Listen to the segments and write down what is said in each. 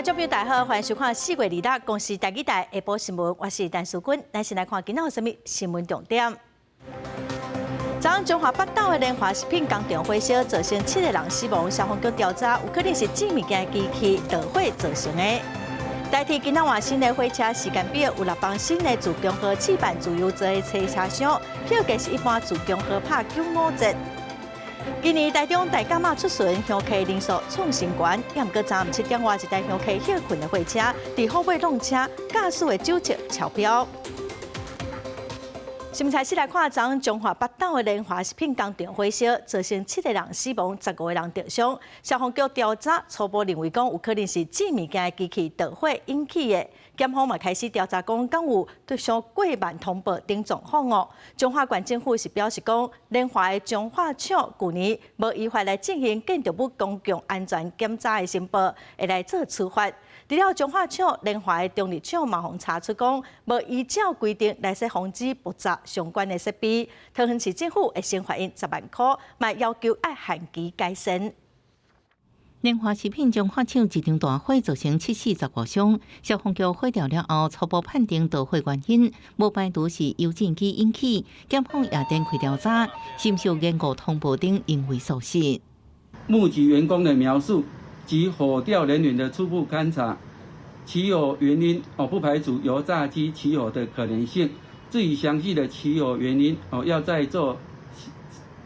觀眾朋友大家好，歡迎收看4月26公視台語台下晡新聞，我是陳淑君。咱先來看今仔有啥物新聞重點。昨昏彰化北斗的聯華食品工廠火燒，造成七个人死亡。消防局調查，有可能是製物件機器著火造成的。台鐵今仔換新的火車時間表，有六班新的自強號試辦自由座的車廂，票價是一般自強號拍95折。今年台中大甲媽出巡，香客人數創新高，也毋過昨暗7點外一台香客歇睏的火車，佇虎尾挵車，駕駛的酒測超標。新聞開始來看，昨昏彰化北斗的聯華食品工廠火燒，造成七個人死亡，15個人著傷。消防局調查初步認為講，有可能是製物件的機器著火引起的。檢方嘛開始調查講，敢有對上過慢通報等狀況哦。彰化縣政府是表示講，聯華的彰化廠舊年無依法來進行建築物公共安全檢查的申報，會來做處罰。除了彰化廠，聯華的中壢廠嘛予查出講，無依照規定來設防止爆炸相關的設備，桃園市政府會先罰𪜶10萬箍，嘛要求愛限期改善。聯華食品彰化廠一場大火造成七死十五傷，消防局火調了後，初步判定導火原因無排除是油煎機引起，檢方也展開調查，是毋是有延誤通報等人為疏失。目擊員工的描述及火調人員的初步勘查，起火原因哦不排除油炸機起火的可能性。至於詳細的起火原因哦，要再做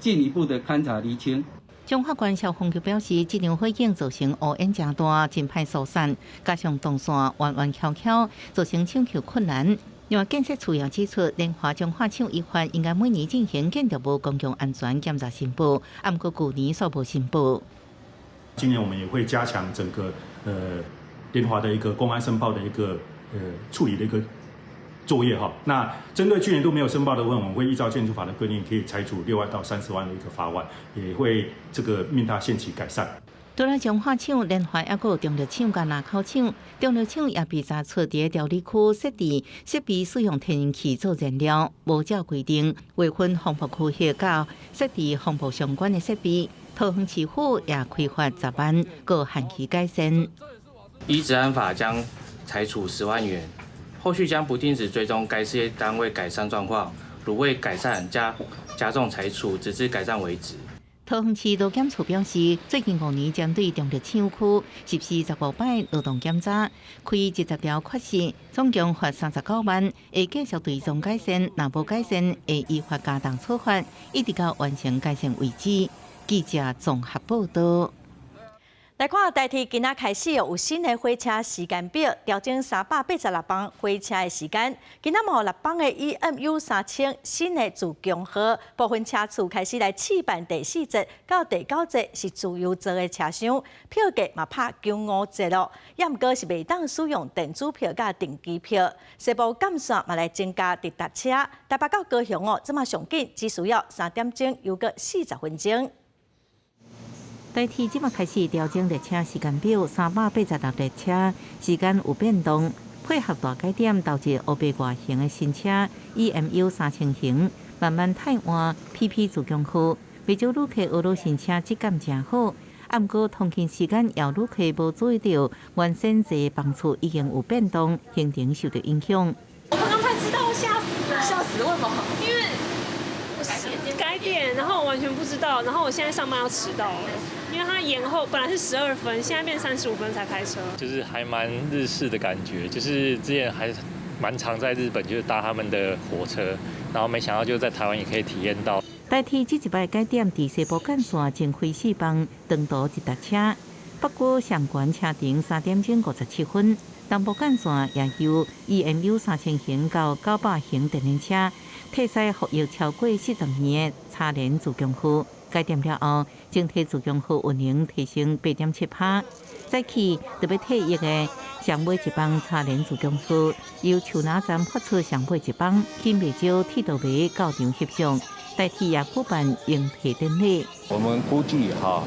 進一步的勘查釐清。彰化縣消防局表示，這場火警造成烏煙誠大，真歹疏散，加上動線彎彎蹺蹺，造成搶救困難。另外，建設處也指出，聯華彰化廠依法應該每年進行建築物公共安全檢查申報，毋過舊年煞無申報。今年我們也會加強整個聯華的一個工安申報的一個處理的一個作業哈。那針對去年度沒有申報的話，我們會依照建築法的規定，可以裁處6萬到30萬的一個罰鍰，也會這個命他限期改善。除了彰化廠、聯華，猶閣有中壢廠佮林口廠，中壢廠也被查出佇調理區設置設備使用天然氣做燃料，無照規定劃分風暴區域佮設置風暴相關的設備。桃園市府也開罰10萬，閣限期改善。依職安法將裁處10萬元，後續將不定時追蹤該事業單位改善狀況，如未改善，將加重裁處，直至改善為止。桃園市勞檢處表示，最近5年針對中壢廠區實施15擺勞動檢查，開20條缺失，總共罰39萬，會繼續追蹤改善，若無改善，會依法加重處罰，一直到完成改善為止。記者綜合報道。來看台鐵今仔開始有新的火車時間表，調整386班火車的時間。今仔嘛有六班的 EMU 3000新的自強號，部分車次開始來試辦第四節到第九節是自由座的車廂，票價嘛拍95折咯。也毋過是袂當使用電子票佮定期票。西部幹線嘛來增加直達車，台北到高雄哦，這馬上緊只需要3點鐘，猶閣40分鐘。台鐵這馬開始調整列車時間表，386列車時間有變動，配合大改點導致烏白外形的新車 EMU 3000型慢慢汰換 PP 自強號，袂少旅客學到新車質感誠好，毋過通勤時間有旅客無注意著，原先坐班次已經有變動，行程受著影響。我剛剛才知道，嚇死了！嚇死？為什麼？因為改點，然後我完全不知道，然後我現在上班要遲到了。因為它延後，本來是12分，現在變35分才開車。就是還蠻日式的感覺，就是之前還蠻常在日本，就是搭他們的火車，然後沒想到就在台灣也可以體驗到。台鐵這一擺改點，佇西部幹線增開四班長途直達車，北區上懸車程3點鐘57分，南部幹線也由 EMU 3000型到900型電聯車，替代服役超過40年的柴聯自強號。改點了後，整體自強號運能提升8.7%。早起著欲退役的上尾一班柴聯自強號，由樹林站發出上尾一班，吸引袂少鐵道迷到場翕相。台鐵也舉辦迎退典禮。我們估計哈，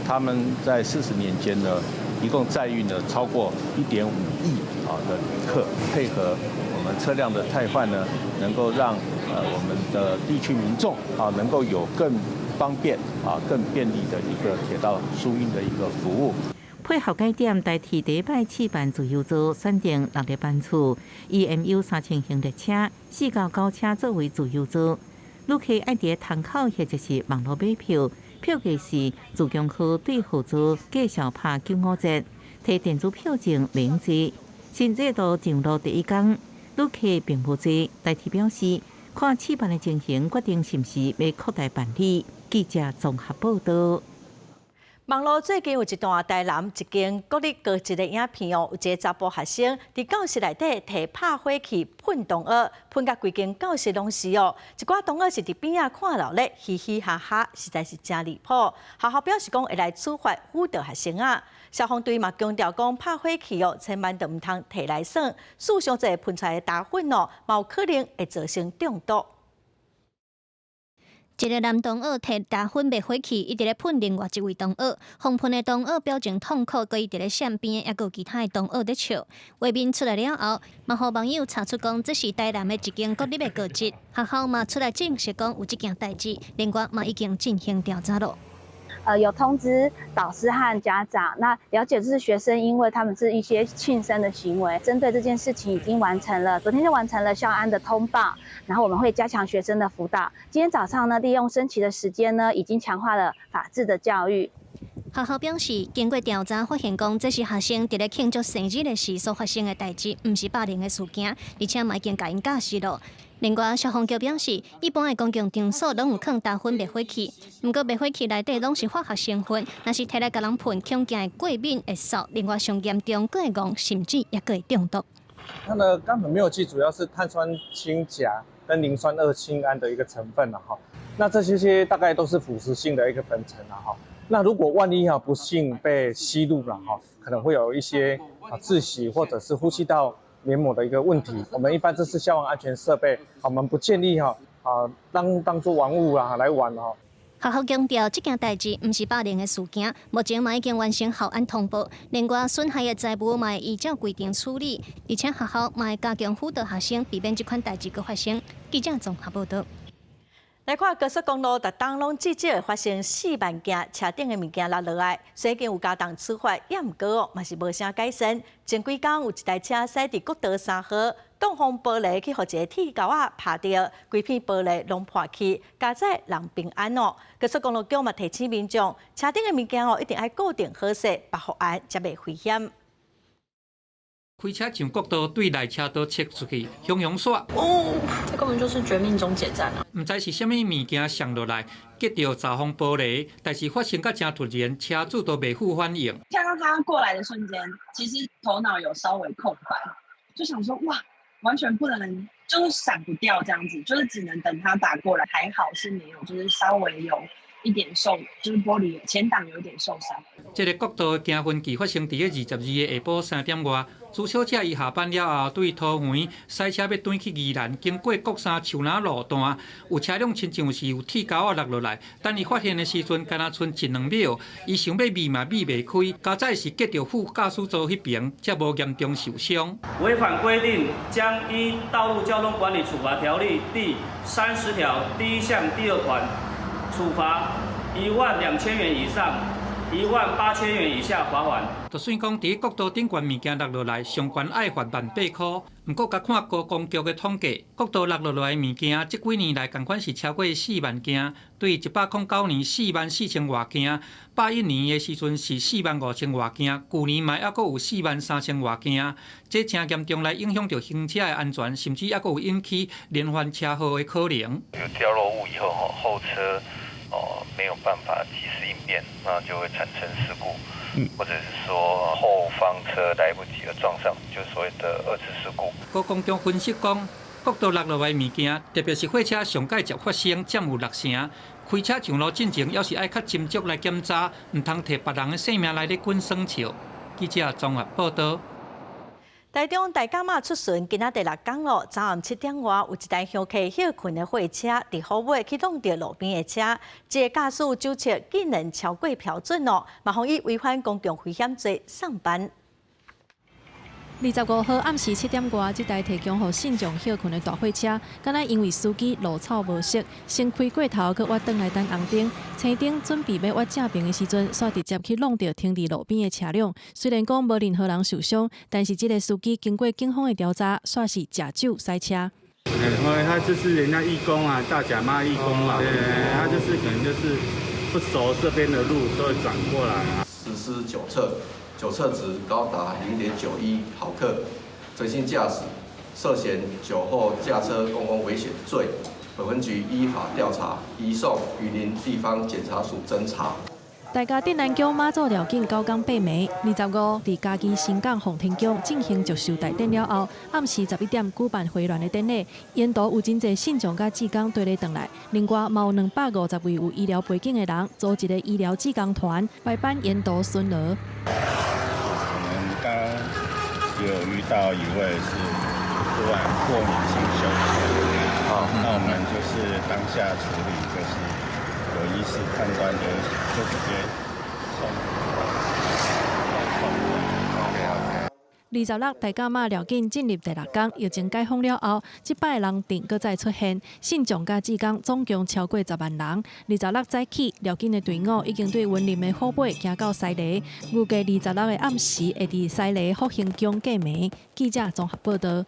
他們在40年間呢，一共載運了超過1.5億啊的旅客，配合我們車輛的汰換呢，能夠讓我們的地區民眾啊，能夠有更方便啊、更便利的一個鐵道疏運的一個服務。配合改點，台鐵第一擺試辦自由座，選定六個班次，EMU 3000型列車4到9車作為自由座。旅客愛佇窗口或者是網路買票，票價是自強號對號座價數拍95折，提電子票證免坐。新制度上路第一工，旅客並無濟。台鐵表示，看試辦的情形，決定是毋是欲擴大辦理。記者綜合報道。網路最近有一段台南一間國立高職的影片哦，有一个查埔學生佇教室內底提拍火器噴同學，噴甲規間教室攏是哦。一寡同學是佇邊仔看著咧，嘻嘻哈哈，實在是誠離譜。學校表示講會來處罰輔導學生啊。消防隊嘛強調講，拍火器哦，千萬著毋通提來耍，欶傷濟噴出來的焦粉哦，嘛有可能會造成中毒。一个男同學提焦粉滅火器，一直咧噴另外一位同學，予噴的同學表情痛苦，閣伊佇咧閃邊，猶閣有其他的同學佇笑。畫面出來了後，嘛予網友查出講，這是台南的一間國立的高職學校嘛出來證實講有這件代誌，另外嘛已經進行調查了。有通知導師和家長，那了解這是學生，因為他們是一些慶生的行為，針對這件事情已經完成了，昨天就完成了校安的通報，然後我們會加強學生的輔導。今天早上呢，利用升旗的時間呢，已經強化了法治的教育。學校表示，經過調查發現，講這是學生佇咧慶祝生日的時所發生的代誌，毋是霸凌的事件，而且嘛已經共𪜶教示了。另外，消防局表示，一般的公共場所攏有囥焦粉滅火器，毋過滅火器內底攏是化學成分，若是提來共人噴，恐驚會過敏、會嗽，另外上嚴重，閣會戇，甚至猶閣會中毒。它的乾粉滅火器主要是碳酸氫鉀跟磷酸二氫銨的一個成分啦，哈。那這些大概都是腐蝕性的一個粉塵啦，哈。那如果萬一哈不幸被吸入了哈，可能會有一些啊窒息或者是呼吸道黏膜的一個問題。我們一般這是消防安全設備，我們不建議哈啊當做玩物啊來玩哦。學校強調，這件代誌毋是霸凌的事件，目前嘛已經完成校安通報。另外，損害的財物嘛會依照規定處理，而且學校嘛會加強輔導學生，避免這款代誌閣發生。記者綜合報道。來看高速公路，逐冬攏至少會發生4萬件車頂的物件落落來，雖然有加重處罰，也毋過哦，嘛是無啥改善。前幾工有一台車駛佇國道3號，擋風玻璃去予一个鐵鉤仔拍著，規片玻璃攏破去，佳哉人平安哦。高速公路局嘛提醒民眾，車頂的物件哦一定愛固定好勢，縛護安才袂危險。開車上國道對內車道切出去，雄雄煞。哦，這根本就是絕命終結站啊！毋知是啥物物件摔落來，擊著閘風玻璃，但是發生甲誠突然，車主都袂赴反應。看到他過來的瞬間，其實頭腦有稍微空白，就想說哇，完全不能，就是閃不掉這樣子，就是只能等他打過來。還好是沒有，就是稍微有一點受，就是玻璃前擋有一點受傷。這个國道驚魂記發生佇咧22个下晡3點外，朱小姐伊下班了後，對桃園駛車欲轉去宜蘭，經過國三樹林路段，有車輛親像是有鐵鉤仔落落來，等伊發現的時陣，敢若賰一兩秒，伊想欲避嘛避袂開，佳哉是擊著副駕駛座彼爿，才無嚴重受傷。違反規定，將依《道路交通管理處罰條例》第30條第一項第二款，處罰1萬2000元以上1萬8000元以下罰款。就算講佇國道頂懸物件落落來，上懸愛罰18,000塊。毋過，共看高公局的統計，國道落落來的物件，這幾年來仝款是超過4萬件，對109年4萬4千外件，101年的時陣是4萬5千外件，舊年嘛猶閣有4萬3千外件，這誠嚴重來影響著行車的安全，甚至猶閣有引起連環車禍的可能。有掉落物以後，後車哦沒有辦法及時應變，那就會產生事故，或者是說後方車來不及而撞上，就所謂的二次事故。高公局分析講，國道落落來物件，特別是貨車上蓋捷發生，佔有六成。開車上路進前，猶是愛較斟酌來檢查，毋通提別人的性命來咧滾耍笑。記者綜合報道。台中大甲媽出巡，今仔第六工咯。昨暗7點外，有一台鄉客歇睏的貨車，佇虎尾去挵著路邊的車，這个駕駛酒測竟然超過標準哦，嘛予伊違反公共危險罪送辦。25號暗時7點外，這台提供予信眾歇睏的大貨車，敢若因為司機路草無熟，先開過頭，閣倚轉來等紅燈，青燈準備欲倚正爿的時陣，煞直接去挵著停佇路邊的車輛。雖然講無任何人受傷，但是這个司機經過警方的調查，煞是食酒駛車。因為他就是人家義工啊，大甲媽義工嘛，對，他就是可能就是不熟這邊的路，所以轉過來啊。實施酒測。酒測值高達0.91毫克，醉心駕駛，涉嫌酒後駕車公共危險罪，本分局依法調查，移送雲林地方檢察署偵查。大家鎮瀾宮媽祖繞境9工8暝，25佇嘉義新港奉天宮進行祝壽大典了後，暗時11點舉辦回鑾的典禮，沿途有真濟信眾佮志工綴咧轉來，另外嘛有250位有醫療背景的人組一个醫療志工團，排班沿途巡邏。有遇到一位是突然過敏性休克，好，那我們就是當下處理，就是有醫師判斷就直接送送。 26大甲媽繞境進入第六工，疫情解封了後，這擺人陣閣再出現，信眾佮志工總共超過10萬人。26早起，繞境的隊伍已經對雲林的虎尾行到西螺，預計26的暗時會佇西螺福興宮過暝。記者綜合報導。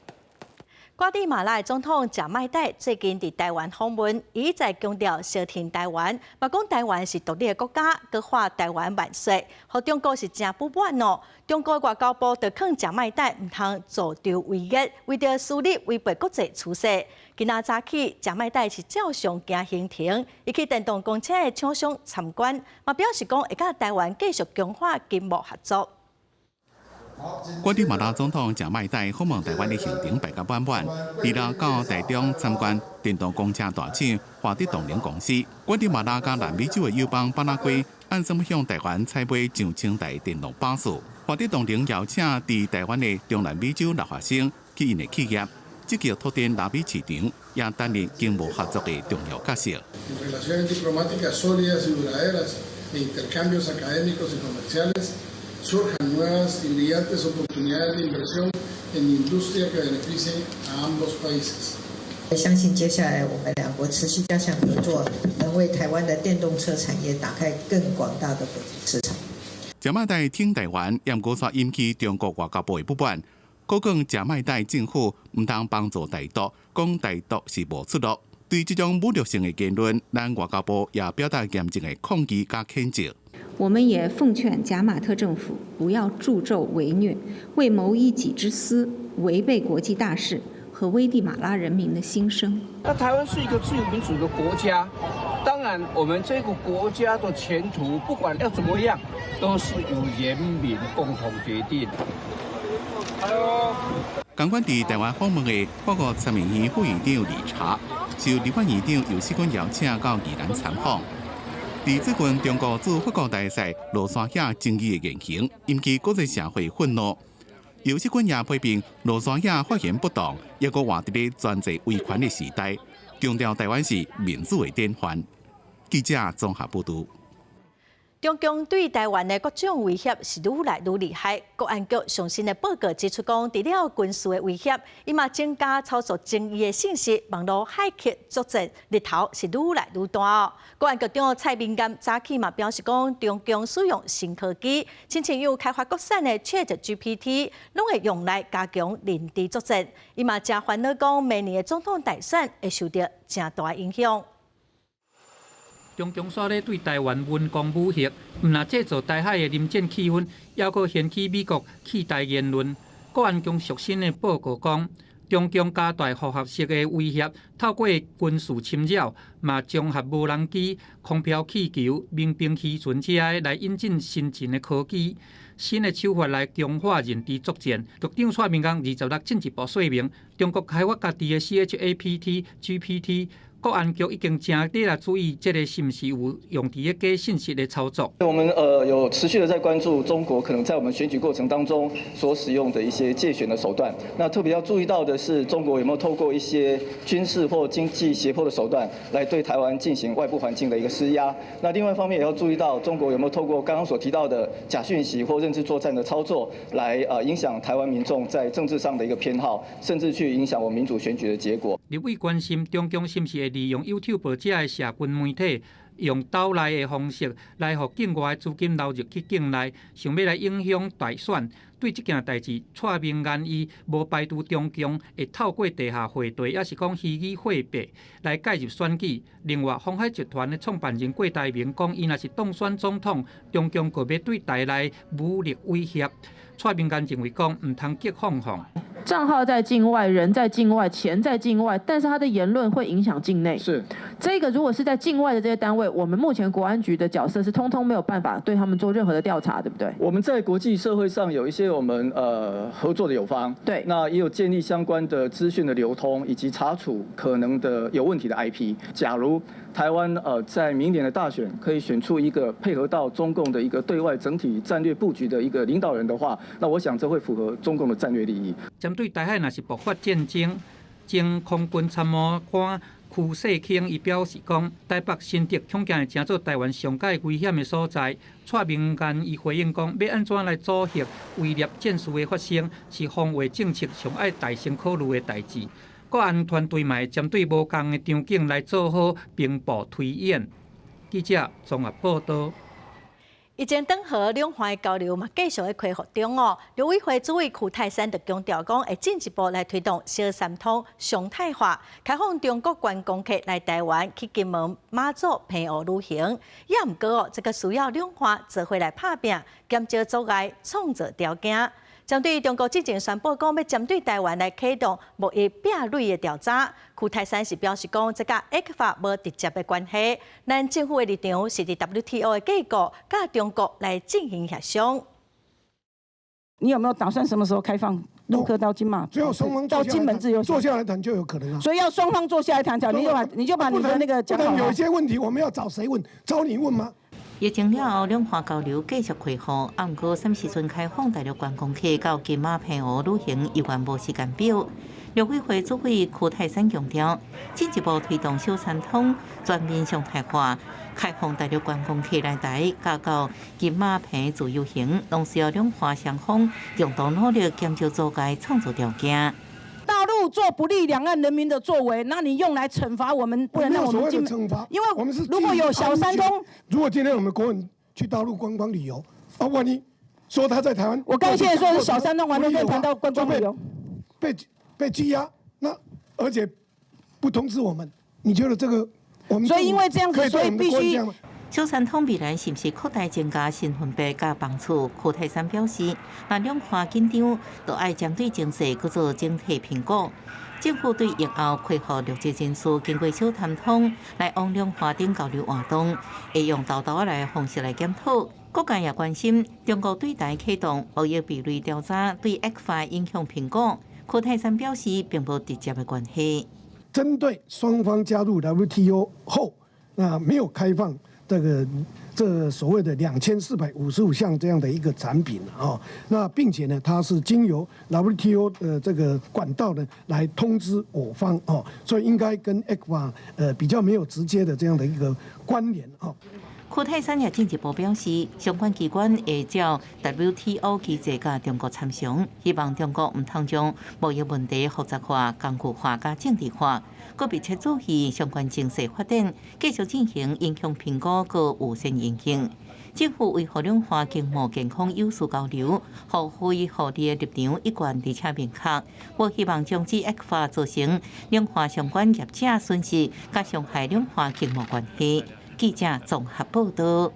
瓜地馬拉總統賈麥岱最近佇台灣訪問，伊一再強調相挺台灣，嘛講台灣是獨立的國家，閣喊台灣萬歲，予中國是誠不滿哦。中國外交部就勸賈麥岱毋通助紂為虐，為著私利違背國際趨勢。今仔早起，賈麥岱是照常行行程，伊去電動公車的廠商參觀，嘛表示講會佮台灣繼續強化經貿合作。瓜地馬拉總統賈麥岱訪問台灣的行程排甲滿滿，26到台中參觀電動公車大廠華德動能公司。瓜地馬拉佮南美洲的友邦巴拉圭，按算向台灣採買上千台電動巴士。華德動能邀請佇台灣的中南美洲留學生去𪜶的企業，積極拓展拉美市場，也擔任經貿合作的重要角色。 Surjan nuevas y brillantes oportunidades de inversión en industria que beneficien a ambos países。相信接下來我們兩國持續加強合作，能為台灣的電動車產業打開更廣大的國際市場。賈麥岱挺台灣，毋過煞引起中國外交部的不滿，閣講賈麥岱政府毋通幫助台獨，講台獨是無出路。對這種侮辱性的言論，咱外交部也表達嚴正的抗議佮譴責。我們也奉勸賈馬特政府不要助紂為虐，為謀一己之私，違背國際大勢和危地馬拉人民的心聲。那台灣是一個自由民主的國家，當然我們這個國家的前途不管要怎麼樣，都是由人民共同決定。仝款佇台灣訪問的法國參議院副議長理查，受立法院長游錫堃邀請到宜蘭參訪。佇最近中國駐法國大使羅沙野爭議的言行，引起國際社會憤怒。游錫堃也批評羅沙野發言不當，猶閣活佇咧專制威權的時代，強調台灣是民主的典範。記者綜合報導。中共對台灣的各種威脅是愈來愈厲害。國安局上新的報告指出，講除了軍事的威脅，伊嘛增加操作爭議的信息，網路駭客作戰日頭是愈來愈大哦。國安局長蔡明崁早起嘛表示講，中共使用新科技，親像有開發國產的 ChatGPT，攏會用來加強認知作戰。伊嘛誠煩惱講，明年的總統大選會受著誠大影響。中共煞咧對台灣文攻武嚇，毋但製造台海的臨戰氣氛，猶閣掀起美國棄台言論。國安局上新的報告講，中共加大複合式的威脅，透過軍事侵擾，嘛綜合無人機、空飄氣球、民兵漁船這些來引進新進的科技、新的手法來強化認知作戰。局長蔡明剛26進一步說明，中國開發家己的 ChatGPT。國安局已經誠佇來注意，這个是毋是有用佇咧假信息的操作。我們有持續的在關注中國可能在我們選舉過程當中所使用的一些介選的手段。那特別要注意到的是，中國有沒有透過一些軍事或經濟脅迫的手段來對台灣進行外部環境的一個施壓？那另外一方面也要注意到，中國有沒有透過剛剛所提到的假訊息或認知作戰的操作，來影響台灣民眾在政治上的一個偏好，甚至去影響我們民主選舉的結果。立委關心中共是毋是會利用 YouTube 這个社群媒體，用島內的方式來予境外的資金流入去境內，想欲來影響大選。對這件代誌，蔡明彥伊無排除中共會透過地下匯兌，抑是講虛擬貨幣來介入選舉。另外，鴻海集團的創辦人郭台銘講，伊若是當選總統，中共閣欲對台內武力威脅。蔡明彥認為講，毋通激放放。帳號在境外，人在境外，錢在境外，但是他的言論會影響境內。是，這個如果是在境外的這些單位，我們目前國安局的角色是通通沒有辦法對他們做任何的調查，對不對？我們在國際社會上有一些我們合作的友方，對，那也有建立相關的資訊的流通，以及查處可能的有問題的 IP。假如台灣在明年的大選可以選出一個配合到中共的一個對外整體戰略布局的一個領導人的話，那我想這會符合中共的戰略利益。針對台海若是爆發戰爭，前空軍參謀官邱世清伊表示講，台北新竹恐驚會成做台灣上蓋危險的所在。蔡明彥伊回應講，欲按怎來阻嚇威脅戰事的發生，是防衛政策上愛大先考慮的代誌。國安團隊嘛會針對無仝的場景來做好兵部推演。記者綜合報道。疫情轉好，兩岸交流嘛繼續咧恢復中哦。陸委會主委邱泰三就強調講，會進一步來推動小三通常態化，開放中國觀光客來台灣去金門、馬祖、澎湖旅行。也毋過哦，這個需要兩岸做伙來拍拚，減少阻礙，創造條件。針對中國之前宣布講欲針對台灣來啟動貿易壁壘的調查，邱泰三是表示講，這佮 ECFA 無直接的關係。咱政府的立場是佇 WTO 的架構，佮中國來進行協商。你有沒有打算什麼時候開放陸客到金馬？只要雙方到金門自由坐下來談就有可能啊。所以要雙方坐下來談，你就把你的那個講好。有一些問題我們要找誰問？找你問嗎？疫情了後，兩岸交流繼續恢復，毋過啥物時陣開放大陸觀光客到金馬澎湖旅行，猶原無時間表。陸委會主委邱泰三強調，進一步推動小三通全面常態化，開放大陸觀光客來台，佮到金馬澎自由行，攏需要兩岸雙方共同努力，減少阻礙，創造條件。大陸做不利兩岸人民的作為，那你用來懲罰我們，不能讓我們進。懲罰，因為我們是如果有小三通，如果今天我們國人去大陸觀光旅遊，啊，萬一說他在台灣，我剛現在說是小三通，完全沒有談到觀光旅遊，被羈押，那而且不通知我們，你覺得這個我們？所以因為這樣子，所以必須。小三通未來是毋是擴大增加身份別佮班次？邱泰三表示，若兩岸緊張，就愛針對情勢去做整體評估。政府對疫後恢復陸籍人士經過小三通來往兩岸頂交流活動，會用沓沓仔的方式來檢討。各界也關心中國對台啟動貿易壁壘調查對 ECFA 影響評估。邱泰三表示，並無直接的關係。針對雙方加入 WTO 後，那沒有開放。這所謂的2455項這樣的一個產品啊，那並且呢，它是經由 WTO 的這個管道呢來通知我方哦，所以應該跟 ECFA 比較沒有直接的這樣的一個關聯哦。邱泰三也進一步表示，相關機關會照 WTO 機制佮中國參詳，希望中國毋通將貿易問題複雜化、工具化佮政治化，閣密切注意相關情勢發展，繼續進行影響評估閣預先因應。政府維護兩岸經貿健康有序交流，互惠互利的立場一貫而且明確。無希望終止 ECFA 造成兩岸相關業者損失，佮傷害兩岸經貿關係。記者綜合報道。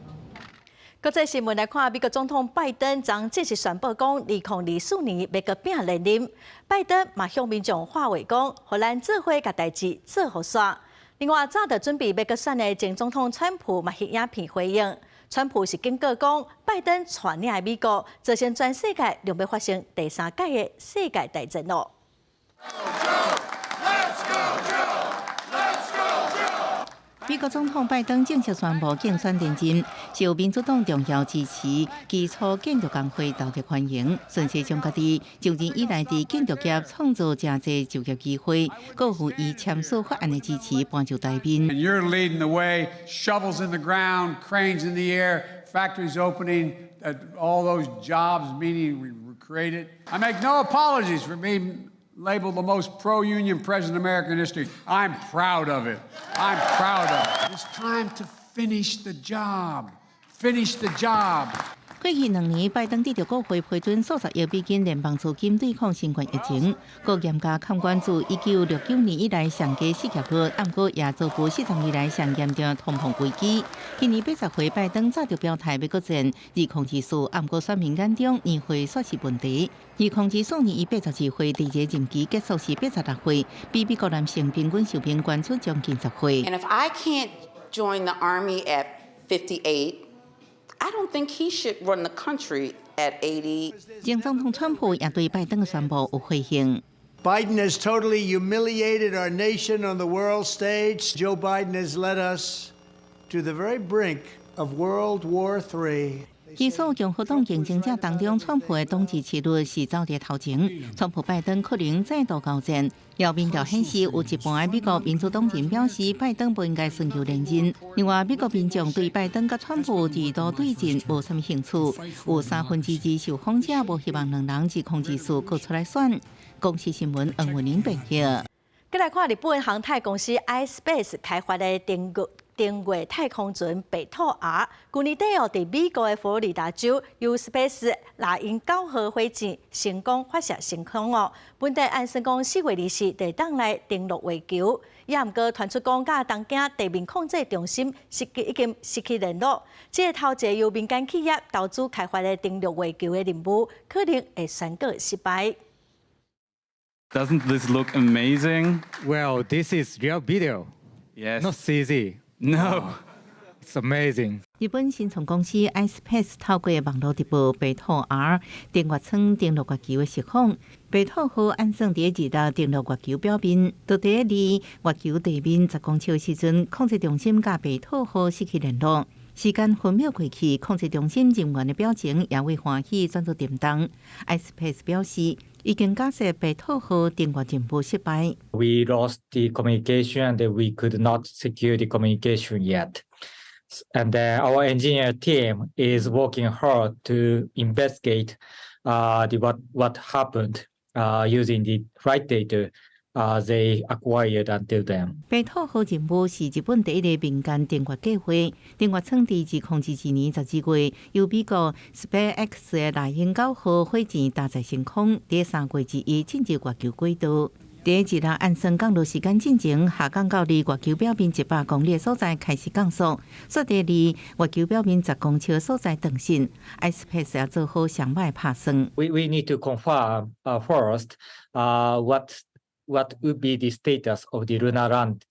國際新聞來看，美國總統拜登昨正式宣布講，2024年欲閣拼連任。拜登嘛向民眾喊話講，予咱做伙共代誌做予煞。另外，早就準備欲閣選的前總統川普嘛翕影片回應。川普是警告講，拜登帶領的美國造成全世界兩欲發生第三屆的世界大戰囉。 Let's go, Joe! Let's go, Joe! 美國總統拜登正式宣布競選連任，受民主黨重要支持，基礎建築工會投票歡迎，順勢將家己就任以來佇建築業創造誠濟就業機會，閣予伊簽署法案的支持搬上台面。 And you're leading the way, shovels in the ground, cranes in the air, factories opening, all those jobs meaning we created. I make no apologies for being labeled the most pro-union president in American history. I'm proud of it. I'm proud of it. It's time to finish the job. Finish the job. 過去2年，拜登得著國會批准數十億美金聯邦資金對抗新冠疫情，閣嚴加監管自1969年以來上低失業率，毋過也造成40年來上嚴重通膨危機。今年80歲拜登早就表態欲閣戰2024，毋過選民眼中年歲煞是問題。2024年伊82歲，第二個任期結束時86歲，比美國男性平均壽命懸出將近10歲。 And if I can't join the army at 58, I don't think he should run the country at 80. 前總統川普也對拜登的宣布有回應。 Biden has totally humiliated our nation on the world stage. Joe Biden has led us to the very brink of World War III. 其實共和黨競爭者當中，川普的黨支持率是走佇頭前，川普拜登可能再度交戰。有民調顯示，有一半的美國民主黨人表示，拜登不應該尋求連任。另外，美國民眾對拜登佮川普二度對陣無啥物興趣，有2/3受訪者無希望兩人2024閣出來選。公視新聞黃文玲編譯。閣來看日本航太公司iSpace 開發的登月太空船白兔 R，舊年底哦，佇美國的佛羅里達州由 Space 獵鷹9號火箭成功發射升空哦。本地按算講4月24就會當來登陸月球，也毋過傳出講，佮東京地面控制中心已經失去聯絡。這個頭一個由民間企業投資開發的登陸月球的任務，可能會宣告失敗。 Doesn't this look amazing? Well, this is real video. Yes. Not CG. No. It's amazing. 日本新創公司 iSpace 透過網路直播白兔 R 登月艙登陸月球的實況。白兔號按算佇二六登陸月球表面，就佇離月球地面10公尺的時陣，控制中心佮白兔號失去聯絡。時間分秒過去，控制中心人員的表情也為歡喜轉做沉重。iSpace 表示，已經假設白兔號登月任務失敗。 We lost the communication and we could not secure the communication yet. And then our engineer team is working hard to investigate the what happened using the flight data they acquired until then. 白兔號任務是日本第一个民間登月計劃。登月艙佇2022年12月，由美國 SpaceX 的獵鷹9號火箭搭載升空，佇3月21進入月球軌道。佇二六按算降落時間進前，下降到離月球表面100公里的所在開始降速，煞佇離月球表面10公尺的所在斷訊。iSpace 也做好上擺拍算。 We need to confirm first what would be the status of the lunar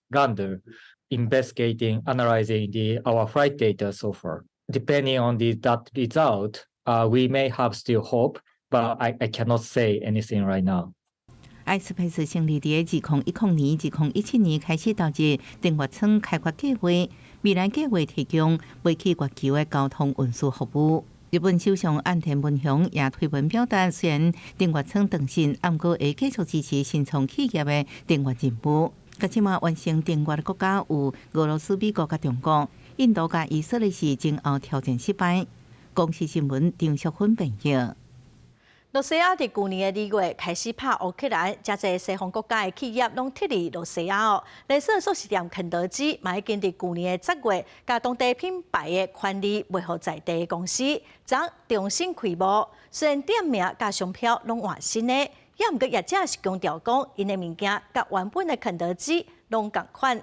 lander, investigating, analyzing our flight data so far. Depending on that result, we may have still hope, but I cannot say anything right now. iSpace 成立佇2010年、2017年開始投入登月艙開發計劃，未來計劃提供飛去月球的交通運輸服務。日本首相岸田文雄也推文表達，雖然登月艙斷訊，毋過會繼續支持新創企業的登月任務。到這馬完成登月的國家有俄羅斯、美國佮中國、印度佮以色列是前後挑戰失敗。公視新聞張淑芬編譯。羅西亞佇舊年的2月開始拍烏克蘭，誠濟西方國家的企業攏撤離羅西亞哦。連鎖速食店肯德基嘛已經佇舊年的10月，共當地品牌的權利賣予在地的公司，昨重新開幕。雖然店名佮商標攏換新的，也毋過業者是強調講，𪜶的物件佮原本的肯德基攏仝款。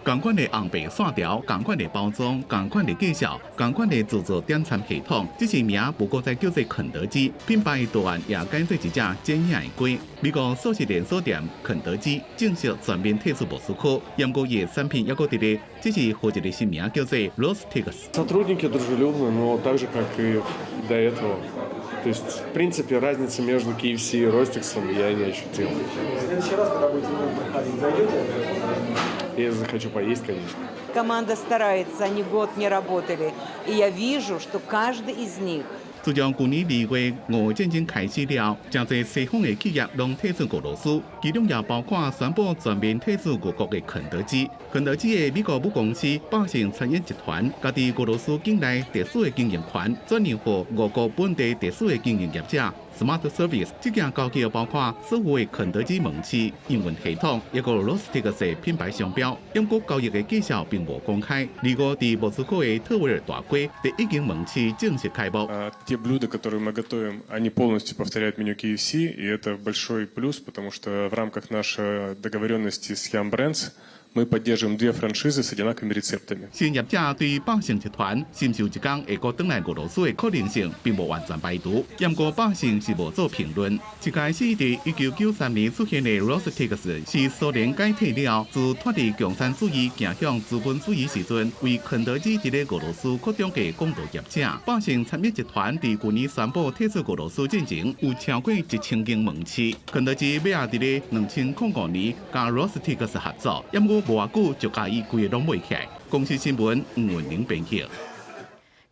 仝款的紅白線條，仝款的包裝，仝款的介紹，仝款的自助點餐系統，只是名無閣再叫做肯德基，品牌的圖案也改做一隻剪影的雞。美國速食連鎖店肯德基正式全面退出莫斯科，毋過伊的產品猶閣佇咧，只是予一个新名叫做 Rostix。 Сотрудники дружелюбны, но так же, как и до этого. То есть, в принципе, разницы между KFC и Ростиксом я не ощутил. В следующий раз, когда будете мимо проходить, зайдете? Я захочу поесть, конечно. Команда старается, они год не работали. И я вижу, что каждый из них 自從舊年2月俄烏戰爭開始了，誠濟西方的企業攏退出俄羅斯，其中也包括宣布全面退出俄國的肯德基。肯德基的美國母公司百勝餐飲集團，共佇俄羅斯境內特許的經營權轉讓予俄國本地特許的經營業者 Smart Service。這件交易包括所有的肯德基門市營運系統，抑閣 Rostix 品牌商標。毋過交易的績效並無公開。二五佇莫斯科的特維爾大街第一間門市正式開幕。 Те блюда, которые мы готовим, они полностью повторяют меню KFC, и это большой плюс, потому что в рамках нашей договоренности с Yum Brands мы поддерживаем две франшизы с одинаковыми рецептами。新業者對百勝集團是毋是有一工會閣轉來俄羅斯的可能性，並無完全排除。毋過百勝是無做評論。一開始佇1993年出現的 Rostix 是蘇聯解體了，自脫離共產主義走向資本主義時陣，為肯德基佇咧俄羅斯擴張的廣告業者。百勝餐飲集團佇舊年宣布退出俄羅斯進前，有超過1000間門市。肯德基尾仔佇咧2005年佮 Rostix 合作，毋過無偌久就共伊規个攏買起來。公視新聞吳文玲編輯。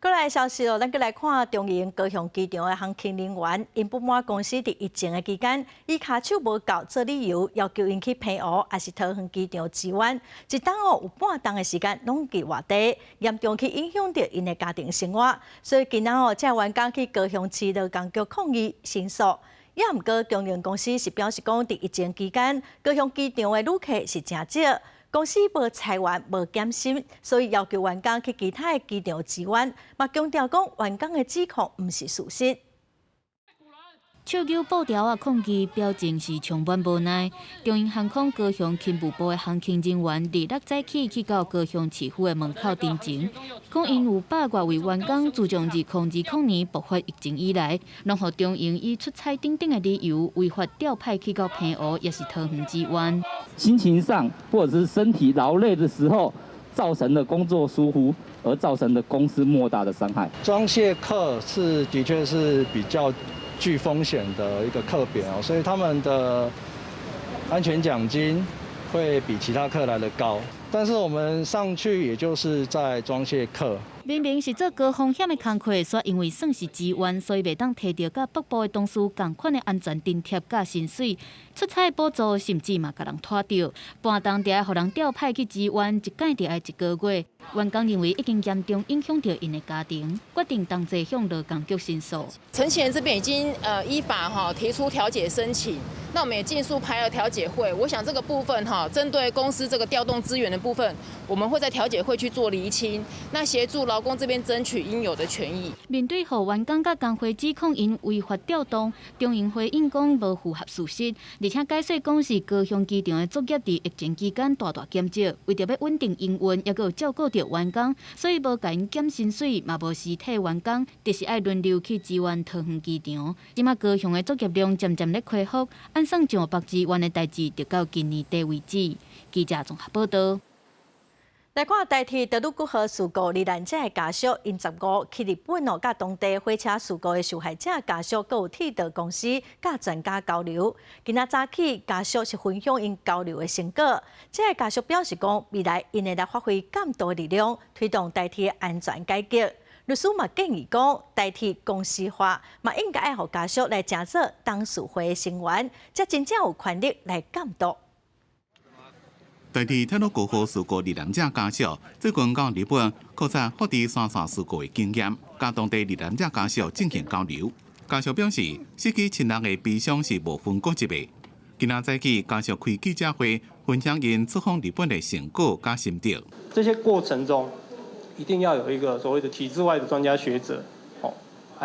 閣來消息哦，咱閣來看長榮高雄機場的航勤人員，𪜶不滿公司佇疫情的期間，以跤手無夠做理由，要求𪜶去澎湖抑是桃園機場支援，一冬哦有半冬的時間攏佇外地，嚴重去影響著𪜶的家庭生活。所以今仔哦，這員工去高雄市勞工局抗議申訴。也毋過，長榮公司是表示講，佇疫情期間，高雄機場的旅客是誠少。公司無裁員、無減薪，所以要求員工去其他的機場支援，嘛強調講員工的指控毋是事實。手搝布條仔抗議，表情是充滿無奈。長榮航空高雄勤務部的航勤人員，26早起去到高雄市府的門口陳情，講𪜶有100外位員工，自從2020年爆發疫情以來，攏予長榮以出差等等的理由，違法調派去到澎湖，抑是桃園支援。心情上或者是身體勞累的時候，造成的工作疏忽，而造成的公司莫大的傷害。裝卸客是的確是比較具風險的一個課別哦，所以他們的安全獎金會比其他課來得高。但是我們上去也就是在裝卸客。明明是做高風險的工課，卻因為算是支援，所以袂當提著佮北部的同事仝款的安全津貼佮薪水，出差補助甚至嘛共人拖著，半冬就愛予人調派去支援，一改就愛一個月。員工認為已經嚴重影響著𪜶的家庭，決定同齊向勞工局申訴。陳其仁這邊已經依法哈提出調解申請，那我們也盡速排了調解會。我想這個部分哈，針對公司這個調動資源的部分，我們會在調解會去做釐清，那協助勞工這邊爭取應有的權益。面對予員工佮工會指控𪜶違法調動，長榮回應講無符合事實，而且解釋講是高雄機場的作業佇疫情期間大大減少，為著欲穩定營運，抑閣有照顧著員工，所以無共𪜶減薪水，嘛無辭退員工，就是愛輪流去支援桃園機場。這馬高雄的作業量漸漸咧恢復，按算上北支援的代誌，直到今年底為止。記者綜合報道。來看台鐵太魯閣號事故罹難者的家屬，𪜶15去日本哦，佮當地火車事故的受害者家屬，閣有鐵道公司佮專家交流。今仔早起，家屬是分享𪜶交流的成果。這个家屬表示講，未來𪜶會來發揮監督力量，推動台鐵安全改革。律師嘛建議講，台鐵公司化嘛應該愛予家屬來成做董事會的成員，才真正有權力來監督。台鐵太魯閣號事故罹難者家屬最近到日本考察福知山線事故的經驗，佮當地罹難者家屬進行交流。家屬表示，失去親人的悲傷是無分國籍的。今仔早起，家屬開記者會，分享𪜶出訪日本的成果佮心得。這些過程中，一定要有一個所謂的體制外的專家學者，哦，